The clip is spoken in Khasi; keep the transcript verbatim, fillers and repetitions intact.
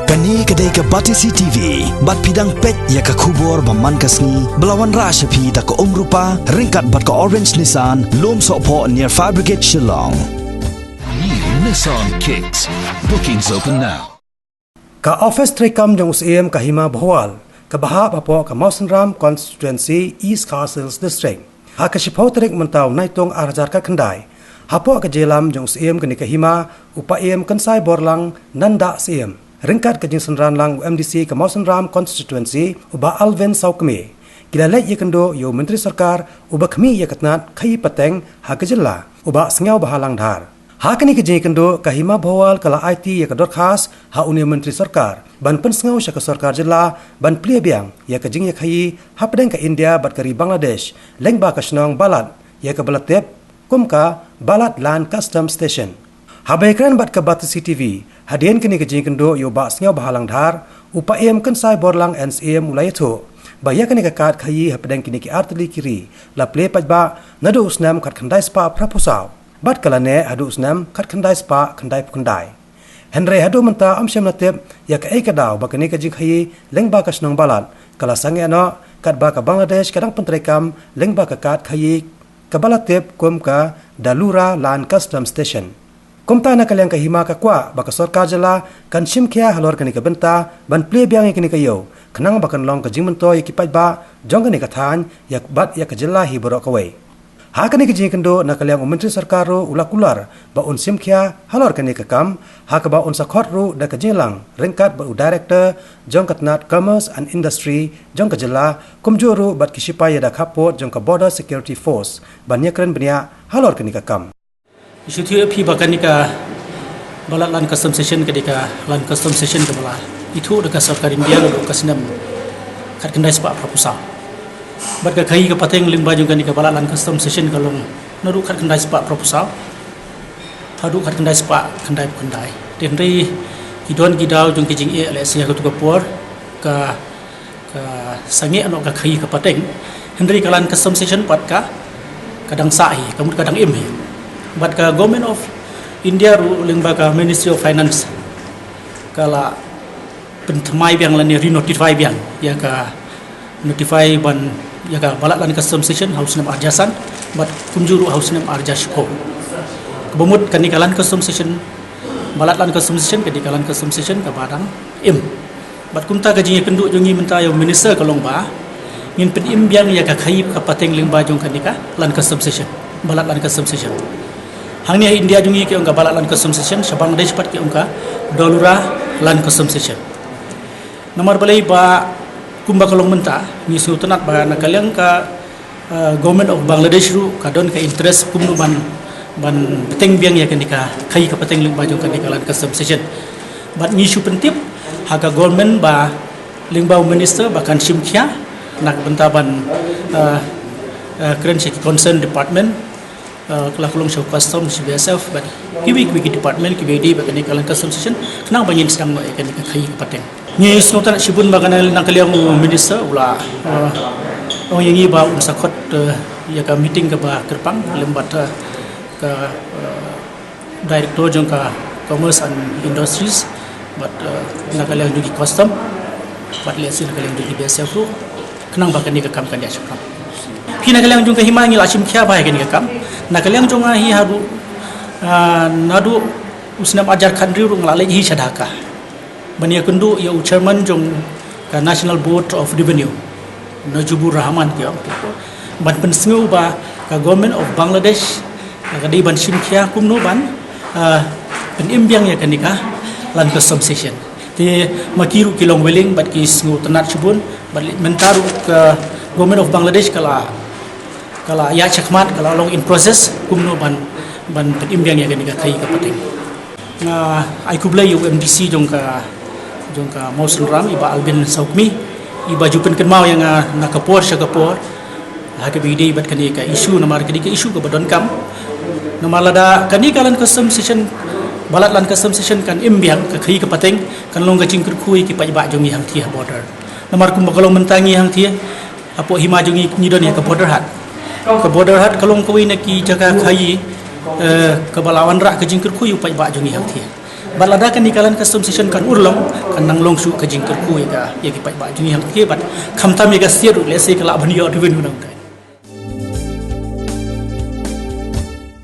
Kane ka dei ka Batesi T V, bad phi dang peit ïa ka khubor ba man ka sngi, ba la wanrah sha phi da ka Umrupa, ryngkat bad ka Orange Nissan, Lumsohphoh near Fire Brigade Shillong. New Nissan Kicks. Bookings open now. Ka office treikam jong u Syiem ka Hima Bhowal, kaba hap hapoh ka Mawsynram Constituency, East Khasi Hills District, ha ka shiphew tarik mynta u Naitung ar hajar khatkhyndai, hapoh ka jingïalam jong u Syiem kane ka hima, u Paiem Kynsai Borlang Nanda Syiem, ryngkat ka jingsynran lang u M D C ka Mawsynram Constituency, u Bah Alvin Sawkmie, ki la leit ïakynduh ïa u Myntri Sorkar uba khmih ïa ka tnat khaïi pateng ha ka jylla, u Bah Sniawbhalang Dhar. Ha kane ka jingïakynduh, ka Hima Bhowal ka la aiti ïa ka dorkhas ha une u Myntri Sorkar ban pynsngew sha ka sorkar jylla ban plie biang ïa ka jingïakhaïi hapdeng ka India bad ka ri Bangladesh, lyngba ka shnong Balad, ïa kaba la tip kum ka Balad Land Customs Station. Haba ïakren bad ka Batesi T V hadien kane ka jingïakynduh ïa u Bah Sniawbhalang Dhar, u Paiem Kynsai Borlang N Syiem u la ïathuh ba ïa kane ka kad khaïi hapdeng kine ki artylli ki ri la plie paidbah naduh u snem khatkhyndai spah phraphew saw, bad ka la neh haduh u snem khatkhyndai spah khyndaiphew khyndai. Hynrei haduh mynta ym shym la tip ïa kaei ka daw ba kane ka jingkhaïi lyngba ka shnong Balad ka la sangeh noh, katba ka Bangladesh ka dang pyntreikam lyngba ka kad khaïi kaba la tip kum ka Dalura Land Customs Station. Kumta na ka liang ka hima ka kwah ba ka sorkar jylla kan shimkhia halor kane ka bynta ban plie biang ïa kane ka ïew, khnang ba kan long ka jingmyntoi ïa ki paidbah jong kane ka thaiñ, ïa bad ïa ka jylla hi baroh kawei. Ha kane ka jingïakynduh na ka liang u Myntri Sorkar ruh u la kular ba un shimkhia halor kane ka kam, ha kaba un sa khot ruh da ka jingïalang ryngkat bad u Director jong ka tnat Commerce and Industry jong ka jylla, kumjuh ruh bad ki shipai ïada khappud jong ka Border Security Force ban ïakren bniah halor kane ka kam. Shu ïathuh ïa phi ba kane ka Balat Land Custom Station ka dei ka Land Custom Station kaba la ithuh da ka sorkar India naduh ka snem khatkhyndai spah phraphew saw. Bad ka khaïi ka pateng lyngba jong kane ka Balat Land Custom Station ka long naduh khatkhyndai spah phraphew saw haduh khatkhyndai spah khyndaiphew khyndai. Te hynrei ki don ki daw jong ki jingeh lehse ha katu ka por ka ka sangeh noh ka khaïi ka pateng. Hynrei ka Land Custom Station pat ka ka dang sah hi, ka mut ka dang im hi. Bad ka Government of India ruh lyngba ka Ministry of Finance ka la pynthymmai biang lane re-notify biang ïa ka, notify ban ïa ka Balat Land Custom Station ha u snem ar hajar san bad kumjuh ruh ha u snem ar hajar shiphew. Kaba mut kane ka Land Custom Station, Balat Land Custom Station ka dei ka Land Custom Station kaba dang im. Bad kumta ka jingïakynduh jong ngi mynta ïa u Minister ka long ba ngin pynim biang ïa ka khaïi ka pateng lyngba jong kane ka Land Custom Station, Balat Land Custom Station. Hangne ha India jong ngi ki ong ka Balat Land Custom Station, sha Bangladesh pat ki ong ka Dalura Land Custom Station. Namar balei? Ba kumba ka long mynta ngi sngewtynnat ba na ka liang ka, eh, Government of Bangladesh ruh ka don ka interest kumno ban, ban bteng biang ïa kane ka khaïi ka pateng lyngba jong kane ka Land Custom Station. Bad ngi shu pyntip ha ka government ba lyngba u Minister ba kan shimkhia na ka bynta ban, eh, eh, kren sha ki concern department, eh, ka la ka long sha u Customs, sha B S F bad kiwei kiwei ki department kiba ïadei bad kane ka Land Custom Station, khnang ba ngin sdang noh ïa kane ka khaïi ka pateng. Ngi sngewtynnat shibun ba kane na ka liang u Minister u la, eh, ong ïa ngi ba un sa khot, eh, ïa ka meeting kaba kyrpang lem bad, eh, ka, eh, Director jong ka Commerce and Industries bad, eh, na ka liang jong ki Custom bad lehse na ka liang jong ki B S F ruh, khnang ba kane ka kam kan ïa shaphrang. Phi, na ka liang jong ka hima ngi la shimkhia bha ïa kane ka kam. Na ka liang jong nga hi haduh, ah, naduh u snem ar hajar khathynriew ruh nga la leit hi sha Dhaka ban ïakynduh ïa u Chairman jong ka National Board of Revenue, Najibur Rahman ki ong, ban pynsngew ba ka Government of Bangladesh ka dei ban shimkhia kumno ban, ah, pynim biang ïa kane ka Land Custom Station. Te ma ki ruh ki long willing bad ki sngewtynnat shibun, bad mynta ruh ka Government of Bangladesh ka la, ka la ïaid shakhmat, ka la long in process kumno ban, ban pynim biang ïa kane ka khaïi ka pateng. Nga ai khublei ïa u M D C jong ka, jong ka Mawsynram, i Bah Alvin Sawkmie, iba ju pynkynmaw ïa nga na ka por sha ka por ha kaba ïadei bad kane ka issue, namar ka dei ka issue kaba donkam. Namar lada kane ka Land Custom Station, Balat Land Custom Station kan im biang, ka khaïi ka pateng kan long ka jingkyrkhu ïa ki paidbah jong ngi hangthie ha border. Namar kumba ka long mynta ngi hangthie hapoh hima jong ngi ngi don ïa ka Border Haat. Ka Border Haat ka long kawei na ki jaka khaïi, eh, kaba la wanrah ka jingkyrkhu ïa u paidbah jong ngi hangthie. Bad lada kane ka Land Custom Session kan urlong, kan nang long shuh ka jingkyrkhu ïa ka, ïa ki paidbah jong ngi hangta, bad khamtam ïa ka state ruh, let's say, ka lah ban ïoh revenue na uta.